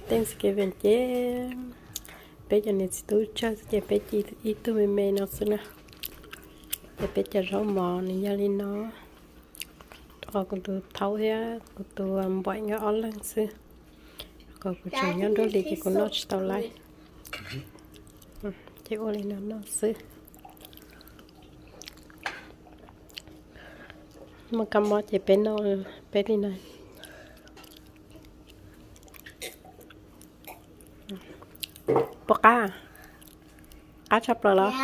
Thanksgiving ces peb cov niam txiv tub tsawg xwb ces peb ci ib tug me me no xwb na. Ces peb cov zaub mov nws yog li no. Rau qhov kuv tus thaub thiab kuv tus npaim nkawd ob leeg xwb, rau qhov kuv tseem nyob nruab hlis ces kuv noj tsis tau lawm. Ces ua li no noj xwb. Muaj kab mob ces peb noj peb li no. Puas qab? Qab tshaj plaws los?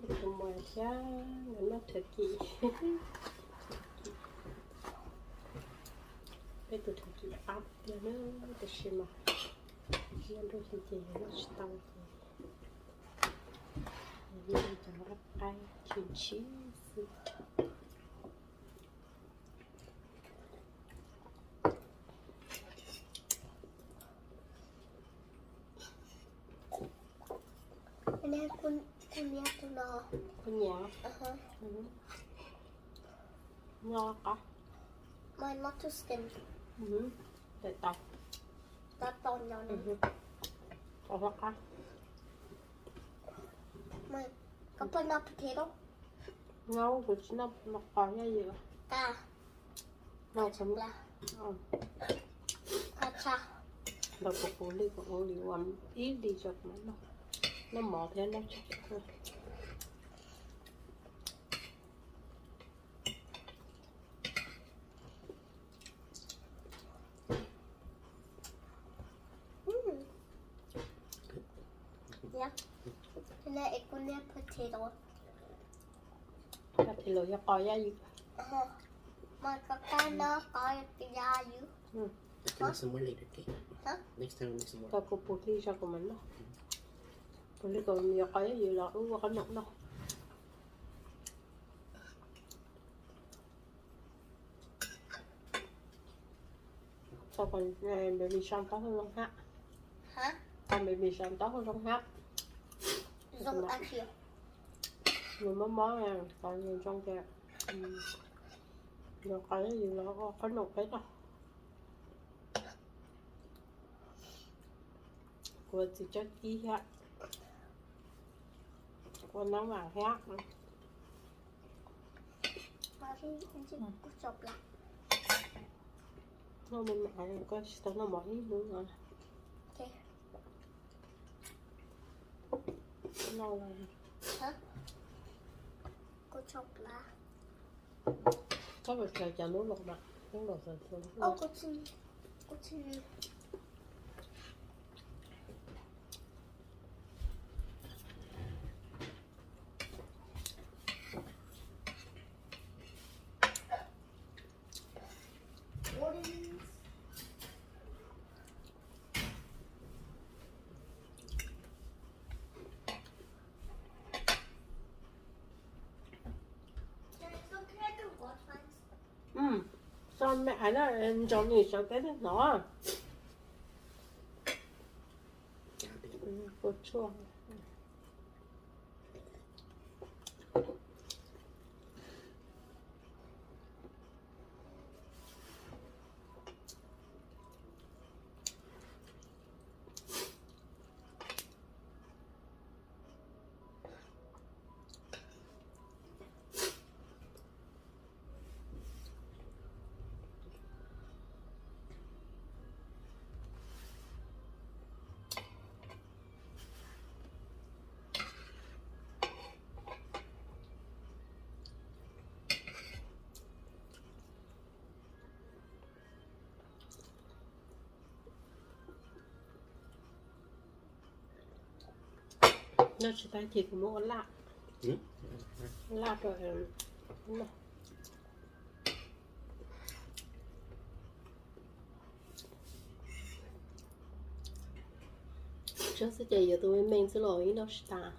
Tus muam thiab nkawd noj turkey. Peb tus turkey qab tiag na, tab sis mas nyob nruab hlis ces noj tsis tau ces noj cov qab qab tshis tshis xwb. Kuv nyiam tus no. Kuv nyiam. Noj qab. Mine not too skinny. Tau tau nyo. Tau qab. Mine, koj puas noj potato? No, kuv tsis noj, noj qos yaj ywm. Ntawd kuv puv li kuv ua li ua ib li tso kuv mam noj. Noj mov thiab noj tshais. Potato yog qos yaj ywm. Mas koj kab no qos yaj ywm. Tau kuv puv li tso kuv mam noj. Puv li kuv yuav qos yaj ywm los wb ua qhob noom noj. Tau baby shark taub hau zoo hab. Tau baby shark taub hau zoo hab. Nws mob mob, qos nws zoo ces yuav qos yaj ywm los ua qhob noom peb noj. Kuv txiv cov kib thiab, kuv neeb vam thiab. Noj me me koj tsis tau noj mov ib hnub no. Noj los. Txhob los tsaws cov lub los mas, lub los txaws txaws. Tso me aiv na, ntsos nis sawv peb hnov. Puas tsuaj. Noj tsis tag ces kuv muab ua laj, laj rau. Noj. Tsob xwb ces yuav tus me me xwb los ib noj tsis tas.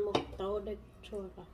Mus tau dej tshuaj los.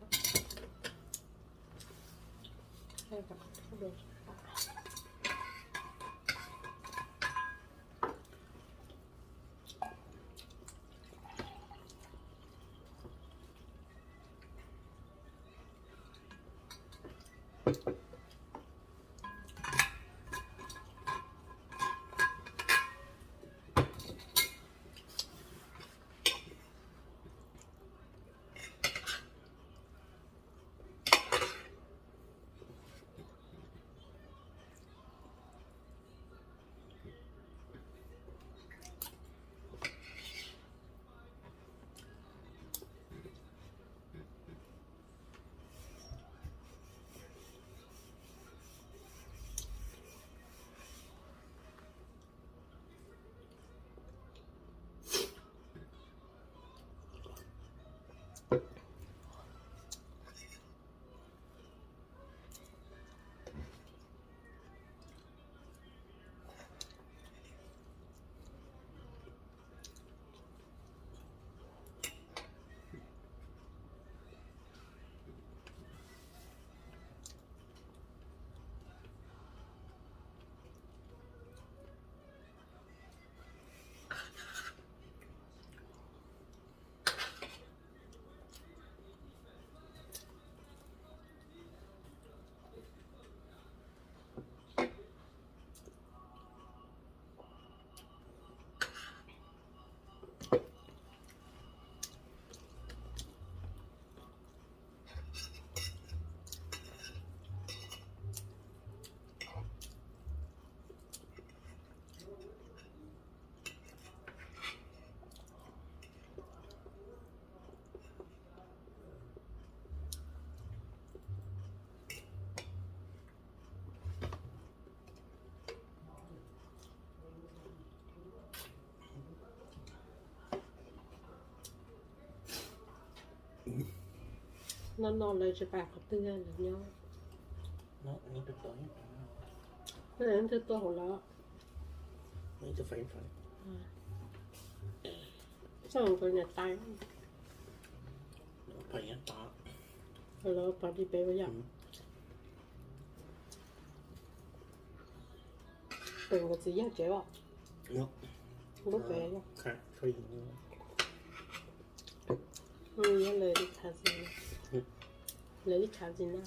No no lawv tsis pom qhov twg lawv nyob. Leej twg tuaj hauv los? Txog nkawd niam tais. Lawv pom li pem ua yog. Pem nkawd txiv yawg tsev os. Lub pem. Yog lawv li cousin, lawv li cousin na.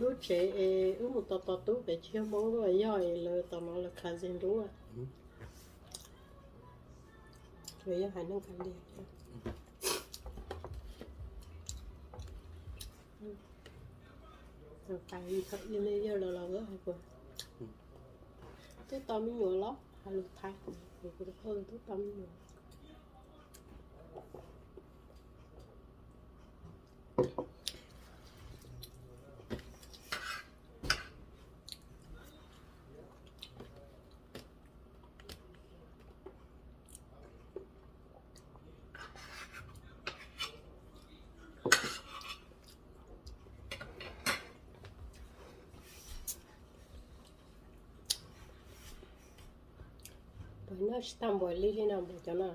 Lub tsev es wb mus tos tos tub pem tsis yog Hmoob lub, yog es lawv tom no lawv cousin lub. Lawv yog haiv neeg Kav Lias. Tais li yawg los los hais tias, twb tau me nyuam los? Hais lus Thaib, kuv kuv tus phooj ywg, twb tau me nyuam. Puas noj tsis tau npaum li li no npaum cov no.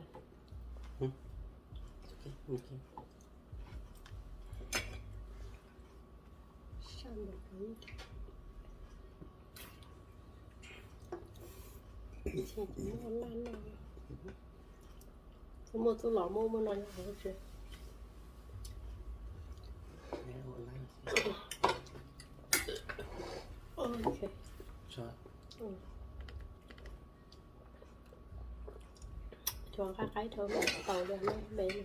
Kuv muaj tub los muab muab no nyob hauv tsev. Cov nqaij qaib rau tau li no me li.